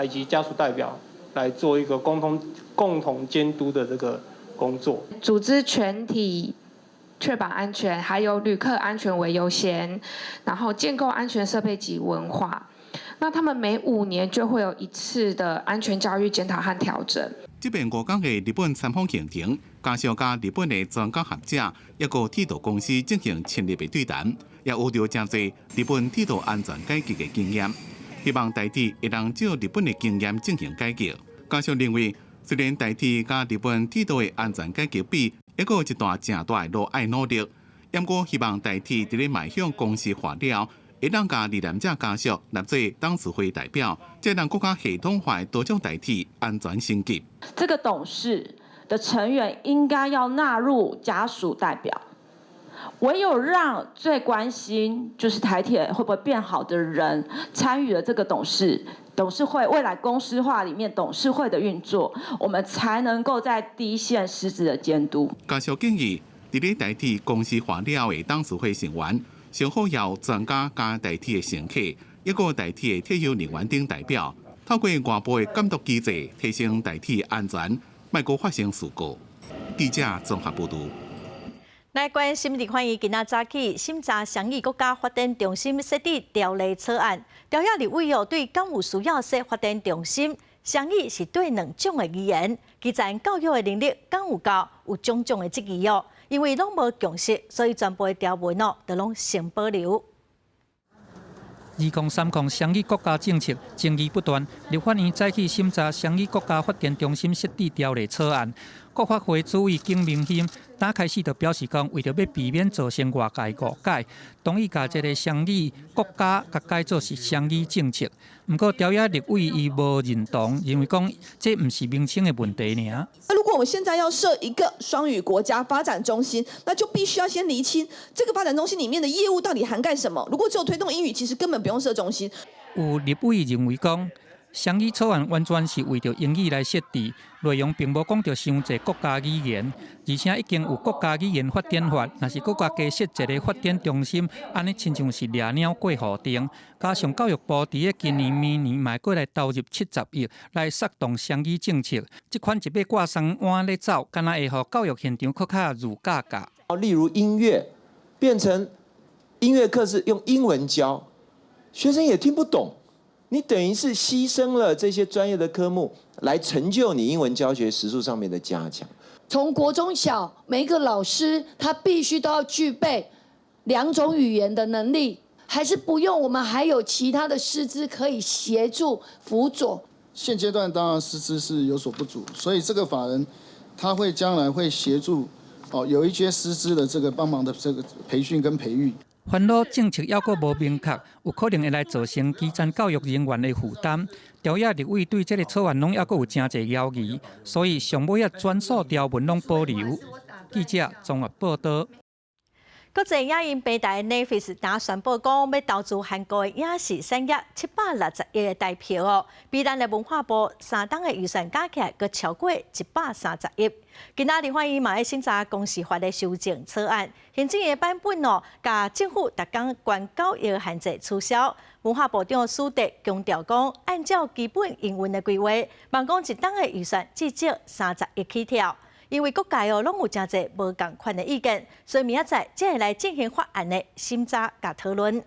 以及家屬代表來做一個共同監督的這個工作。組織全體確保安全，還有旅客安全為優先，然後建構安全設備及文化。那他們每5年就會有一次的安全教育檢討和調整。這遍5工的日本參訪行程，加上佮日本的專家學者，抑閣鐵道公司進行深入的對談，也學著誠濟日本鐵道安全改革的經驗。希望台鐵會當照日本的經驗進行改革。家屬認為，雖然台鐵佮日本鐵道的安全改革比，猶閣有一段誠大的路愛努力，毋過希望台鐵佇咧邁向公司化了，會當共罹難者家屬納做董事會代表，才能閣較系統化保障台鐵安全升級。這個董事的成員應該要納入家屬代表，唯有讓最關心就是台鐵會不會變好的人參與了這個董事會未來公司化裡面董事會的運作，我們才能夠在第一線實質的監督。家屬建議，佇咧台鐵公司化了後的董事會成員，上好由專家佮台鐵的乘客，抑閣台鐵的退休人員等代表，透過外部的監督機制，提升台鐵安全，莫閣發生事故。記者綜合報道。來關心立法院今仔早起審查雙語國家發展中心設置條例草案，朝野立委哦對敢有需要設發展中心，雙語是對兩種的語言，基層教育的能力敢有夠，有種種的質疑哦。因為攏無共識，所以全部的條文哦都攏先保留。2030雙語國家政策爭議不斷，立法院早起審查雙語國家發展中心設置條例草案。國發會主委景明鑫打開始就表示講，為著欲避免造成外界誤解，同意共這个雙語國家共改做是雙語政策。毋過朝野立委伊無認同，認為講這毋是名稱的問題爾。那如果我們現在要設一個雙語國家發展中心，那就必須要先釐清這個發展中心裡面的業務到底涵蓋什麼。如果只有推動英語，其實根本不用設中心。有立委認為講，雙語草案完全是為著英語來設置，內容並無講著傷濟國家語言，而且已經有國家語言發展法，若是閣加設一個發展中心，按呢親像是掠鳥過雨頂。加上教育部佇咧今年、明年嘛會閣來投入70億來策動雙語政策，這款一馬掛三碗咧走，敢若會予教育現場閣較愈教教。例如音樂變成音樂課是用英文教，學生也聽不懂。你等於是犧牲了這些專業的科目，來成就你英文教學時數上面的加強。從國中小，每一個老師他必須都要具備兩種語言的能力，還是不用？我們還有其他的師資可以協助輔佐。現階段當然師資是有所不足，所以這個法人他會將來會協助哦，有一些師資的這個幫忙的這個培訓跟培育。煩惱政策猶閣無明確，有可能會來造成基層教育人員的負擔。朝野立委對這个草案攏猶閣有誠濟猶疑，所以上尾仔全數條文攏保留。記者綜合報道。國際影音平台 Netflix 今宣布講，欲投資韓國的影視產業760億的台票哦，比咱的文化部三冬的預算加起來，閣超過130億。今仔立法院嘛欲審查公視法的修正草案，行政院的版本哦，共政府逐工關9億的限制取消。文化部長蘇德強調講，按照基本營運的規劃，望講一冬的預算至少30億起跳。因為各界哦攏有誠濟無仝款的意見，所以明仔載才會來進行法案的審查佮討論。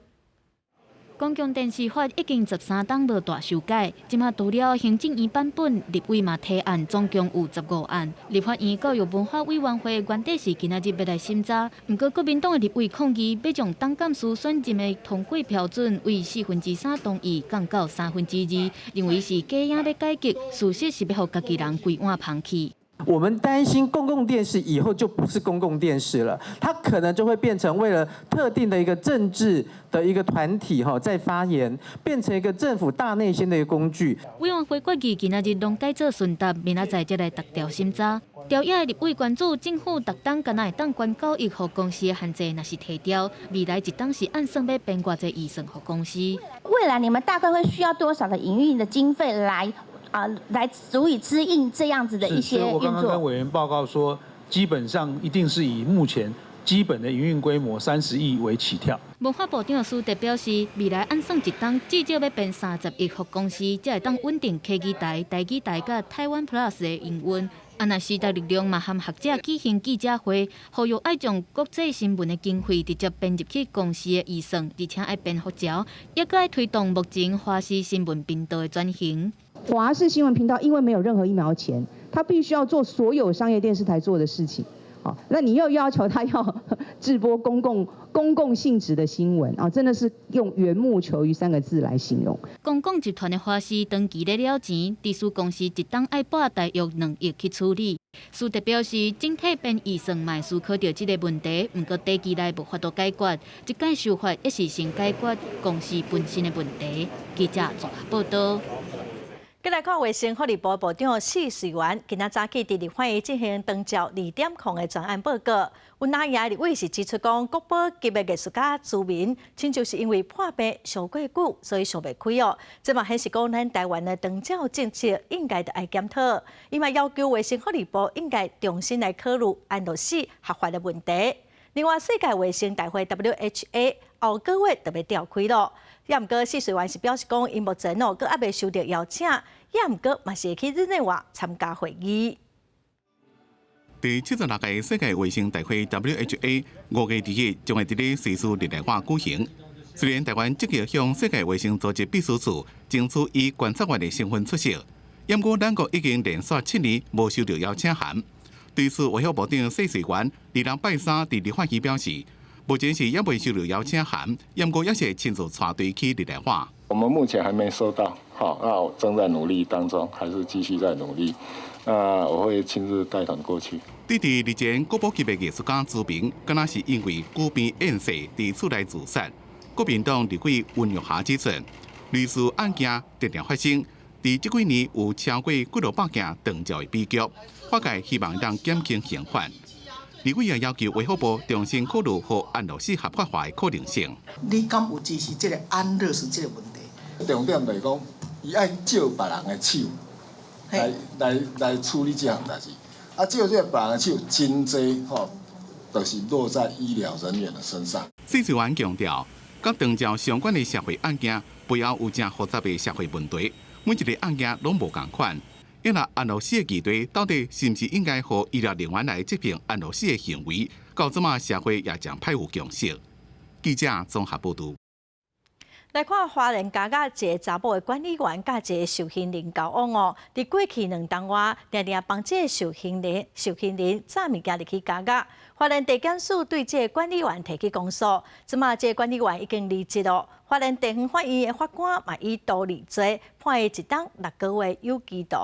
公共電視法已經13冬無大修改，這馬除了行政院版本，立委嘛提案，總共有15案。立法院教育文化委員會原底是今仔日欲來審查，毋過國民黨的立委抗議，欲將總監事選任的通過標準為3/4同意降到2/3，認為是假影欲改革，事實是欲予家己人規碗捧去。我們擔心公共電視以後就不是公共電視了，它可能就會變成為了特定的一個政治的一個團體哈在發言，變成一個政府大內宣的一個工具。委員會決議今仔日攏改做詢答，明仔載才來逐條審查。朝野的立委關注政府逐冬敢若會當關9億予公視的限制，若是提掉，未來一冬是按算欲編偌濟預算予公視。未來你們大概會需要多少的營運的經費來？啊，來足以支應這樣子的一些運作。所以我剛剛跟委員報告說，基本上一定是以目前基本的營運規模30億為起跳。文化部長蘇德表示，未來按算一冬至少欲編30億予公視，才會當穩定客語台、台語台佮台灣 Plus 的營運。啊，若時代力量嘛和學者舉行記者會，呼籲愛將國際新聞的經費直接編入去公視的預算，而且愛編號召，抑閣愛推動目前華視新聞頻道的轉型。華視新聞頻道因為沒有任何一毛錢，他必須要做所有商業電視台做的事情。哦，那你又要求他要制播公共性質的新聞啊，真的是用緣木求魚三個字來形容。公共集團的華視長期咧了錢，佇私公司一冬愛撥大約2億去處理。蘇德表示，整體編預算嘛思考著這个問題，毋過短期內無法度解決。這擺修法也是先解決公司本身的問題。記者綜合報道。繼來看衛生福利部部長謝瑞元，今仔早起佇立法院進行長照2.0的專案報告。有藍營立委是指出講，國寶級的藝術家朱銘，親像是因為破病傷過久，所以想袂開哦。這嘛顯示講，咱台灣的長照政策應該著愛檢討。伊嘛要求衛生福利部應該重新來考慮安樂死合法的問題。另外，世界衛生大會 WHA 後個月就欲召開囉。也毋過，謝瑞元是表示講，𪜶目前哦，閣猶未收著邀請，也毋過嘛是會去日內瓦參加會議。第76屆世界衛生大會 WHA 5月2日將會佇咧瑞士日內瓦舉行。雖然台灣積極向世界衛生組織秘書處爭取以觀察員的身份出席，毋過咱國已經連續7年無收著邀請函。對此，衛福部長謝瑞元26拜三佇立法院表示，目前是猶未收著邀請函，毋過也是親自帶隊去日內瓦。我們目前還沒收到，好，那我正在努力當中，還是繼續在努力。那我會親自帶團過去。對佇日前國寶級的藝術家朱銘，敢若是因為久病厭世，佇厝內自殺。國民黨立委溫玉霞指出，類似案件常常發生，佇這幾年有超過幾落百件長照的悲劇，法界希望當減輕刑罰。立委也要求衛福部重新考慮予安樂死合法化的可能性。你敢有支持這个安樂死這个問題？重點就是講，伊愛借別人的手來處理這項代誌。啊，借這個別人的手，真濟吼，就是落在醫療人員的身上。謝瑞元強調，佮長照相關的社會案件背後有誠複雜的社會問題，每一个案件攏無仝款。因為安樂死的議題，到底是毋是應該予醫療人員來執行安樂死的行為？到這馬社會也誠歹有共識。記者綜合報導。來看花蓮監獄一個查某的管理員佮一個受刑人交往哦，佇過去2冬外，定定幫這个受刑人炸物件入去監獄。花蓮地檢署對這個管理員提起公訴，這馬這個管理員已經離職囉。花蓮地方法院的法官嘛以圖利罪判伊一冬6個月有期徒。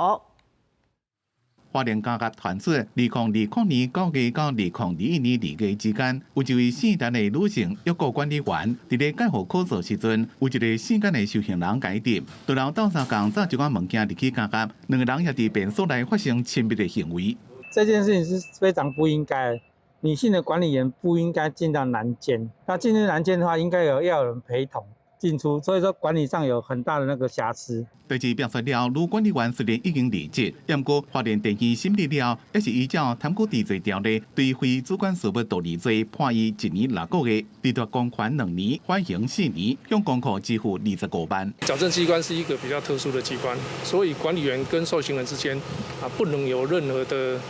花蓮監獄傳出，2020年9月到2021年2月之間，有一位姓陳的女性抑閣管理員，佇咧介護科做時陣，有一个姓簡的受刑人共伊佇，然後鬥相共炸一寡物件入去監獄，兩个人也佇便所內發生親密的行為。這件事情是非常不應該，女性的管理員不應該進到男監，那進入男監的話，應該有要有人陪同進出，所以說管理上有很大的那個瑕疵。代誌爆出了，女管理員雖然已經離職，毋過花蓮地院審理了，也是依照貪污治罪條例，對非主管事務圖利罪判伊1年6個月，褫奪公權2年，緩刑4年，向公庫支付25萬。矯正機關是一個比較特殊的機關，所以管理員跟受刑人之間啊，不能有任何的，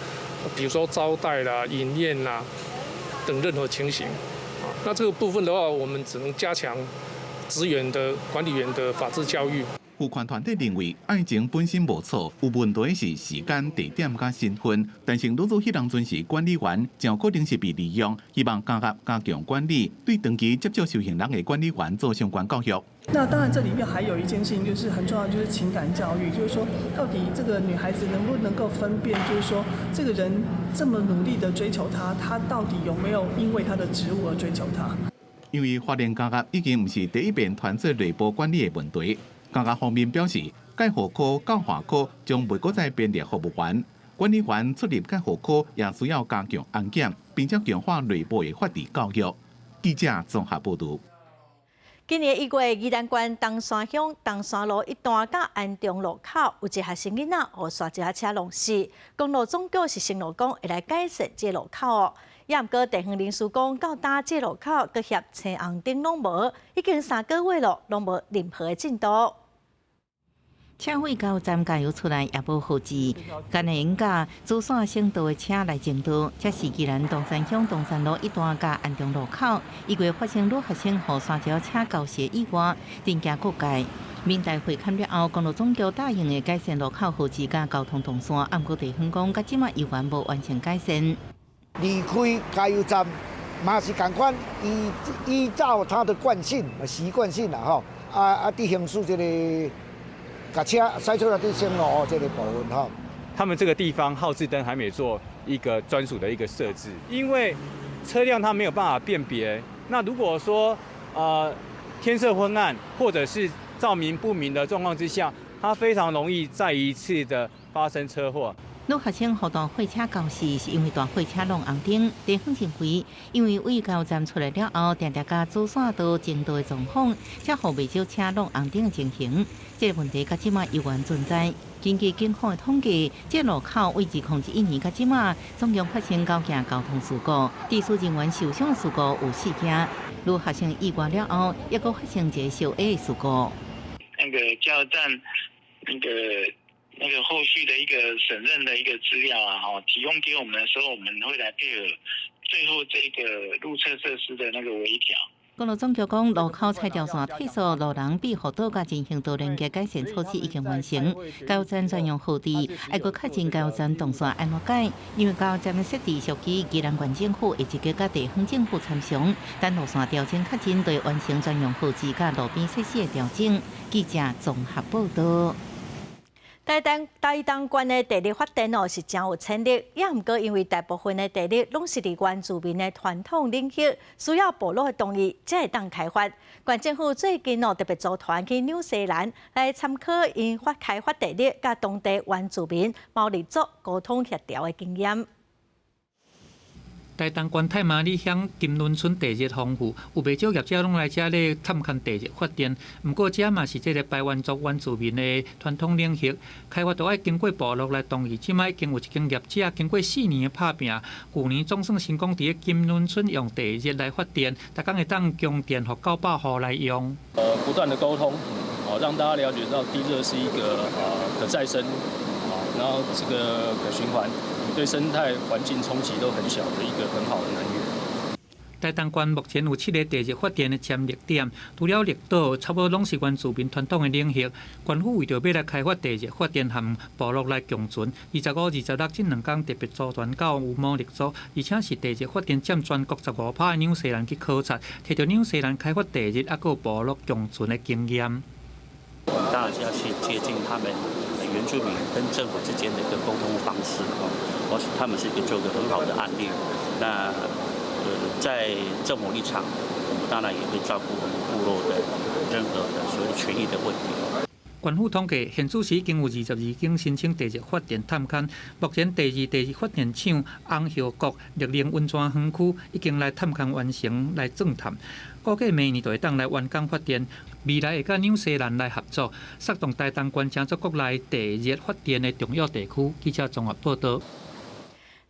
比如說招待啦、飲宴啦等任何情形。啊，那這個部分的話，我們只能加強職員的管理員的法治教育。婦權團體認為愛情本身無錯，有問題是時間、地點佮身份。但是女子彼當陣是管理員，誠可能是被利用，希望監獄加強管理，對長期接觸受刑人的管理員做相關教育。那當然，這裡面還有一件事情就是很重要，就是情感教育，就是說到底這個女孩子能不能夠分辨，就是說這個人這麼努力的追求她，她到底有沒有因為她的職務而追求她？因為花蓮監獄已經毋是第一遍傳出內部管理的問題。監獄方面表示，介護科、教化科將袂閣再編列服務員，管理員出入介護科也需要加強安檢，並且強化內部的法治教育。記者綜合報導。今年1月，宜蘭縣東山鄉東山路一段佮安中路口有一學生囡仔予沙石車撞死，公路總局是承諾講會來改善這路口哦。也毋過地方人士講，到今這路口閣翕青紅燈攏無，已經3個月囉，攏無任何的進度。車位加油站加油出來也無號誌，干焦用共主線省道的車來爭道。這是宜蘭東山鄉東山路一段佮安中路口，1月發生女學生予沙石車交死意外，震驚各界。民代會勘了後，公路總局答應會改善路口號誌佮交通動線，毋過地方講，到這馬猶原無完成改善。離開加油站嘛是仝款，依依照他的慣性、習慣性啦吼，佇行駛這个，共車駛出來佇線路這个部分吼。他們這個地方號誌燈還沒做一個專屬的一個設置，因為車輛它沒有辦法辨別。那如果說天色昏暗或者是照明不明的狀況之下，它非常容易再一次的發生車禍。女學生予大貨車攪死，是因為大貨車挵紅燈。地方認為，因為對加油站出來了後，定定共主線道爭道的狀況，才予袂少車挵紅燈的情形。這个問題到這馬猶原存在。根據警方的統計，這路口對2001年到這馬，總共發生九件交通事故，致使人員受傷事故有四件。女學生意外了後，猶閣發生一个相似的事故。那個加油站，那個後續的一個審認的一個資料啊，吼，提供給我們的時候，我們會來配合最後這個路測設施的那個微調。公路總局講，路口彩條線退縮、路人庇護島佮人行道連結改善措施已經完成。加油站專用號誌，愛閣確認加油站動線按怎改，因為加油站的設置屬於宜蘭縣政府，會積極佮地方政府參詳，等路線調整確認，就會完成專用號誌佮路邊設施的調整。記者綜合報道。台東縣的地熱發電哦是誠有潛力，也毋過因為大部分的地熱攏是佇原住民的傳統領域，需要部落的同意才會當開發。縣政府最近哦特別組團去紐西蘭來參考𪜶開發地熱，佮當地原住民毛利族溝通協調的經驗。台東縣太麻里鄉金崙村地熱豐富，有袂少業者攏來遮咧探勘地熱發電。毋過這嘛是這个排灣族原住民的傳統領域，開發都愛經過部落來同意。這擺已經有一間業者經過4年的拍拚，舊年總算成功佇咧金崙村用地熱來發電，逐工會當供電予900戶來用。不斷的溝通，哦，讓大家了解到地熱是一個可再生，然後這個可循環。對生態環境衝擊都很小的一個很好的能源。台東縣目前有七个地熱發電的潛力點，除了綠島，差不多攏是原住民傳統的領域。縣府為著欲來開發地熱發電，和部落來共存。25、26這兩工特別組團到有毛利族，而且是地熱發電佔全國15%的紐西蘭去考察，提著紐西蘭開發地熱猶閣有部落共存的經驗。當然是要去接近他們原住民跟政府之間的一個溝通方式，我想他們是一個做個很好的案例。那在政府立場，我們當然也會照顧我們部落的任何的所謂權益的問題。縣府統計，現此時已經有22間申請地熱發電探勘，目前第二地熱發電廠紅葉谷綠能溫泉園區已經來探勘完成來鑽探，估計明年就會當來完工發電。未來會佮紐西蘭來合作，策動台東縣成做國內地熱發電的重要地區。記者綜合報道。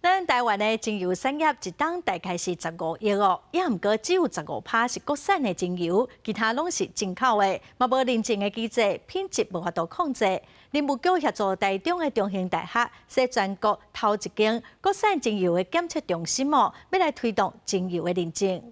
咱台灣的精油產業一冬大概是15億哦，也毋過只有15%是國產的精油，其他攏是進口的，嘛無認證的機制，品質無法度控制。林務局協助台中的中興大學，設全國頭一間國產精油的檢測中心哦，欲來推動精油的認證。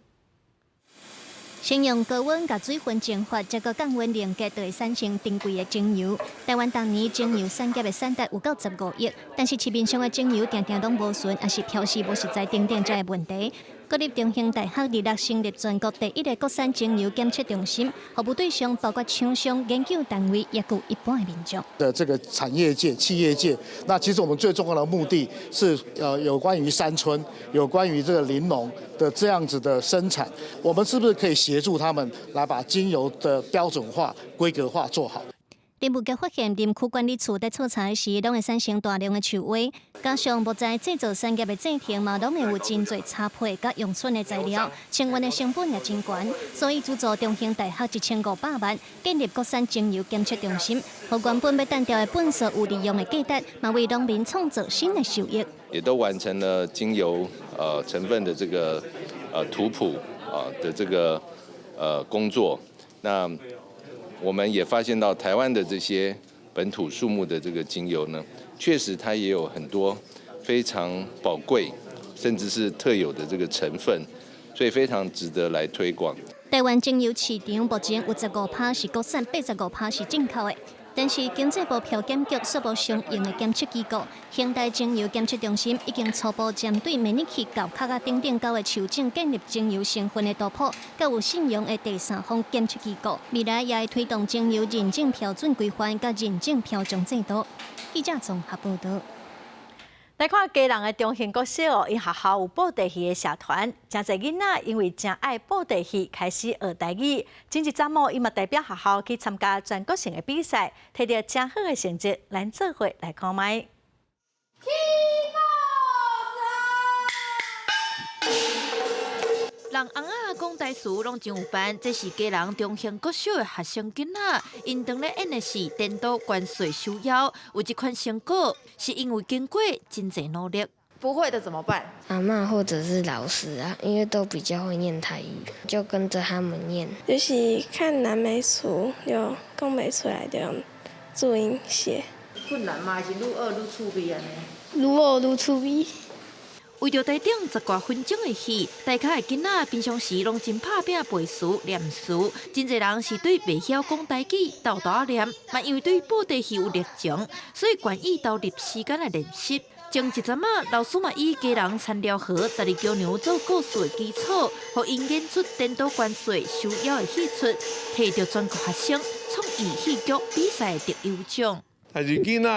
先用高溫共水分蒸發，再閣降溫凝結，就會產生珍貴的精油。台灣逐年精油產業的產值有夠15億，但是市面上的精油定定攏無純，抑是標示無實在等等這个問題。國立中興大學26成立全國第一个國產精油檢測中心，服務對象包括廠商、研究單位，也有一般的民眾。的這個產業界、企業界，那其實我們最重要的目的是，有關於山村、有關於這個林農的這樣子的生產，我們是不是可以協助他們來把精油的標準化、規格化做好？林務局發現，林區管理處佇採茶時，攏會產生大量的樹蛙，加上木材製造產業的進程嘛，攏會有真濟茶皮佮用筍的材料，清運的成本也真懸，所以資助中興大學1500萬，建立國產精油檢測中心，予原本欲擲掉的糞埽有利用的價值，嘛為農民創造新的收益。也都完成了精油成分的這個圖譜啊的這個工作，那。我們也發現到台灣的這些本土樹木的這個精油呢，確實它也有很多非常寶貴，甚至是特有的這個成分，所以非常值得來推廣。台灣精油市場目前有15%是國產，85%是進口的。但是經濟部標檢局煞無相應的檢測機構，興大精油檢測中心已經初步針對免疫去厚殼仔等等九个樹種建立精油成分的圖譜，佮有信用的第三方檢測機構，未來也會推動精油認證標準規範佮認證標章制度。記者綜合報導。來看基隆的中興國小哦，𪜶學校有布袋戲的社團，誠濟囡仔因為誠愛布袋戲，開始學台語。前一陣哦，𪜶嘛代表學校去參加全國性的比賽，提著誠好的成績，咱做伙來看覓。人尪仔講台詞攏真有範，這是基隆中興國小的學生囡仔，𪜶當咧演的是顛倒關稅收妖，有這款成果，是因為經過真濟努力。不會的怎麼辦？阿嬤或者是老師啊，因為都比較會念台語，就跟着他們念。就是看難袂出，就講袂出來，就用注音寫。困難嗎？還是愈學愈趣味按呢？愈學愈趣味。為著台頂十外分鐘的戲，台跤的囡仔平常時攏真拍拚背詞念詞，真濟人是對袂曉講台語沓沓仔念，嘛因為對布袋戲有熱情，所以願意投入時間來練習。前一陣仔，老師嘛以基隆田寮河十二姑娘做故事的基礎，予𪜶演出顛倒關稅收妖的戲出，提著全國學生創意戲劇比賽的特優獎。但是囡仔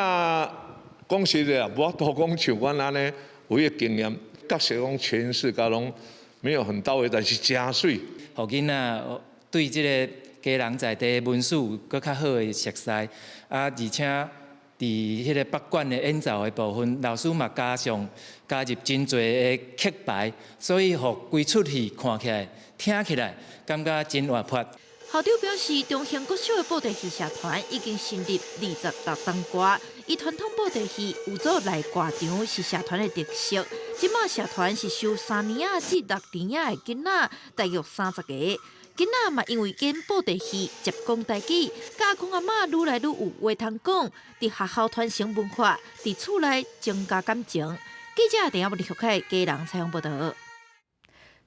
講實在啊，無法度講像阮按呢。有彼个經驗，確實講詮釋甲攏沒有很到位，但是誠媠。予囡仔對這个基隆在地文史有閣較好的熟悉，啊，而且佇彼个北管的演奏的部分，老師嘛加上加入真濟的曲牌，所以予規齣戲看起來、聽起來，感覺真活潑。校長表示，中興國小的布袋戲社團已經成立26冬外，以傳統布袋戲有做內掛場是社團的特色。這馬社團是收3年仔至6年仔的囡仔，大約30個。囡仔嘛因為演布袋戲、接講台語，佮阿公阿嬤愈來愈有話通講，佇學校傳承文化，佇厝內增加感情。記者鄭亞文、李玉凱，基隆採訪報導。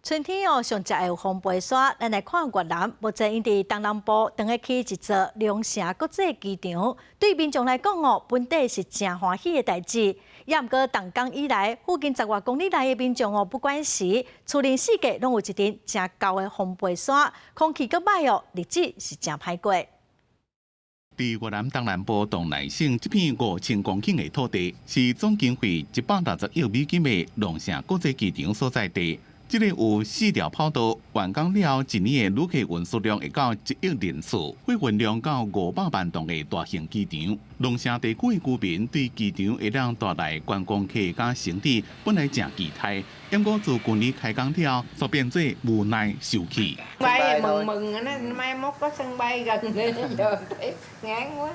春天哦，上捷會有風飛沙。咱來看越南，目前𪜶佇東南部當咧起一座龍城國際機場，對民眾來講哦，本底是誠歡喜的代誌。也毋過，動工以來，附近十外公里內的民眾哦，不管時厝內四界攏有一陣誠厚的風飛沙，空氣閣歹哦，日子是誠歹過。佇越南東南部同內省這片5000公頃的土地，是總經費160億美金的龍城國際機場所在地。這个有四條跑道，完工了一年的旅客運輸量會到1億人次，貨運量到500萬噸的大型機場。龍城地區的居民對機場會當帶來觀光客佮生意本來誠期待，毋過自舊年開工了，煞變做無奈受氣。 Bay mừng mừng nó mai mốt có sân bay gần giờ thấy ngán quá.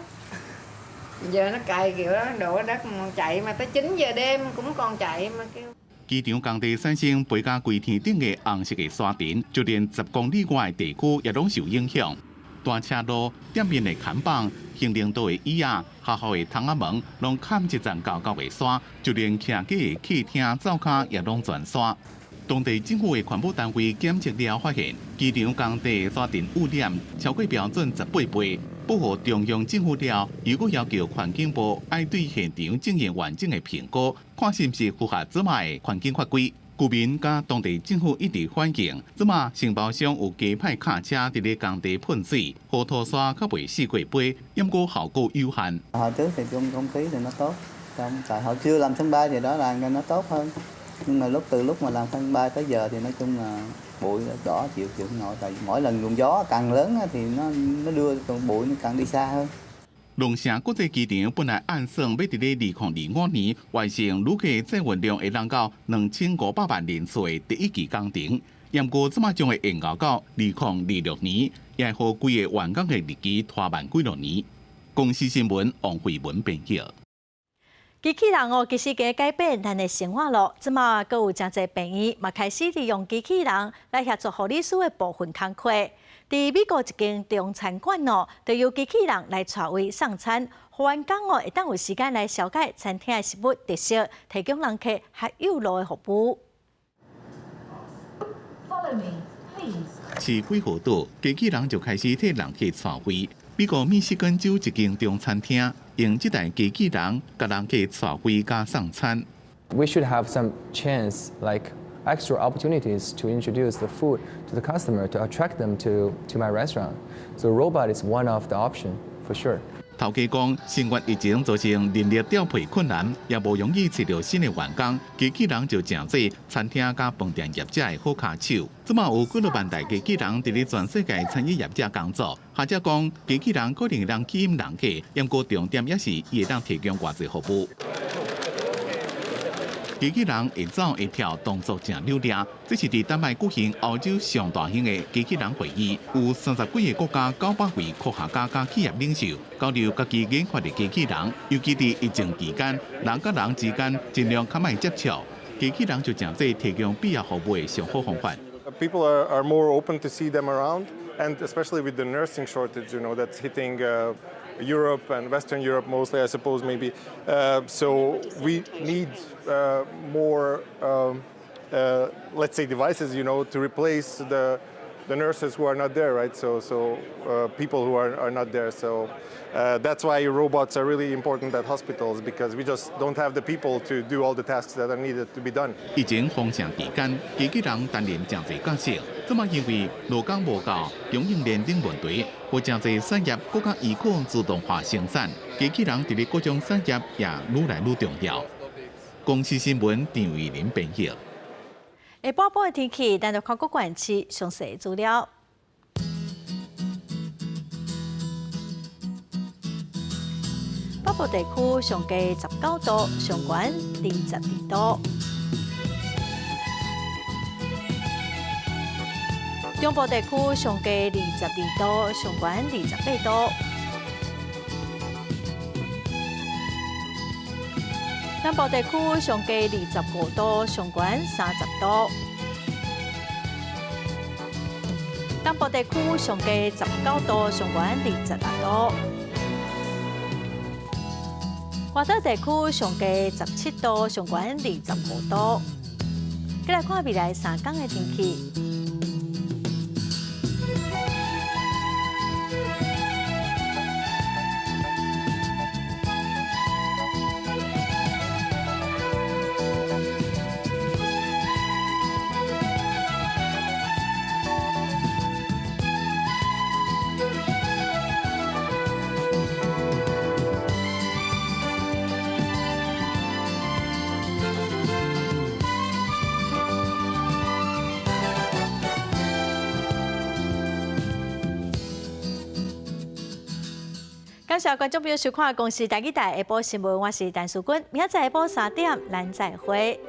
Giờ nó cày kiểu đó, đổ đất chạy mà tới 9 giờ đêm cũng còn chạy mà kêu. 機場工地產生飛甲規天頂的紅色的沙塵，就連10公里外的地區也攏受影響。大車路店面的看板、行人道的椅仔、學校的窗仔門，攏崁一層厚厚的沙，就連徛家的客廳灶跤也攏全沙。當地政府的環保單位檢測了發現，機場工地沙塵污染超過標準18倍。報予中央政府了，又閣要求環境部愛對現場進行完整的評估，看是毋是符合這馬的環境法規。居民佮當地政府一直反映，這馬承包商有加派卡車佇咧工地噴水，予土沙較袂四界飛，毋過效果有限。 Hồi trước thì trong không khí thì nó tốt, trong tại họ chưa làm sân bay thì đó là nó tốt hơn. Nhưng mà từ lúc mà làm sân bay tới giờ thì nói chung là bụi đỏ chịu chịu không nổi, tại mỗi lần luồng gió càng lớn thì nó đưa bụi nó càng đi xa hơn. 龍城國際機場本來按算欲佇咧2025年完成旅客載運量會當到2500萬人次的第一期工程，毋過這馬將會延後到2026年，也會予規个完工的日期拖慢幾落年。公視新聞王慧文編譯。機器人哦，其實已改變咱的生活囉。這馬閣有誠濟病院嘛開始利用機器人來協助護理師的部分工課。佇美國一間中餐館哦，就由機器人來帶位送餐，予員工哦會當有時間來紹介餐廳的食物特色，提供人客較有路的服務。 Follow me, please. 市幾號島，機器人就開始替人客帶位。美國密西根州一間中餐廳用這台機器人，共人客帶回家送餐。 We should have some chance, like extra opportunities to introduce the food to the customer to attract them to my restaurant. So robot is one of the option for sure. 頭家講，新冠疫情造成人力調配困難，也無容易揣著新的員工，機器人就成做餐廳佮飯店業者的好跤手。這馬有幾若萬台機器人佇咧全世界餐飲業者工作。學者講，機器人可能會當吸引人客，毋過重點也是伊會當提供偌濟服務。機器人會走會跳，動作誠流利。這是佇丹麥舉行歐洲上大型的機器人會議，有30幾个國家900位科學家佮企業領袖交流家己研發的機器人。尤其佇疫情期間，人佮人之間盡量較莫接觸，機器人就成做提供必要服務的上好方法。 People are more open to see them around, and especially with the nursing shortage that's hitting Europe and Western Europe mostly, I suppose, maybe. So we need more, let's say, devices to replace the nurses who are not there, right? So people who are not there. So that's why robots are really important at hospitals, because we just don't have the people to do all the tasks that are needed to be done. 疫情封城期間，機器人擔任誠濟角色。這馬因為勞工無夠、供應鏈等問題，有誠濟產業閣較依靠自動化生產，機器人佇咧各種產業也愈來愈重要。公視新聞張慧玲編譯。下晡晡的天氣，咱就看各縣市詳細資料。北部地區上低19度，上懸22度。中部地區上低22度，上懸28度。南部地區上低25度，上懸30度。東部地區上低19度，上懸26度。外島地區上低17度，上懸25度。再來看未來3天的天氣。感謝觀眾朋友收看《公視台語台》下晡新聞，我是陳淑君，明仔載下晡3點，咱再會。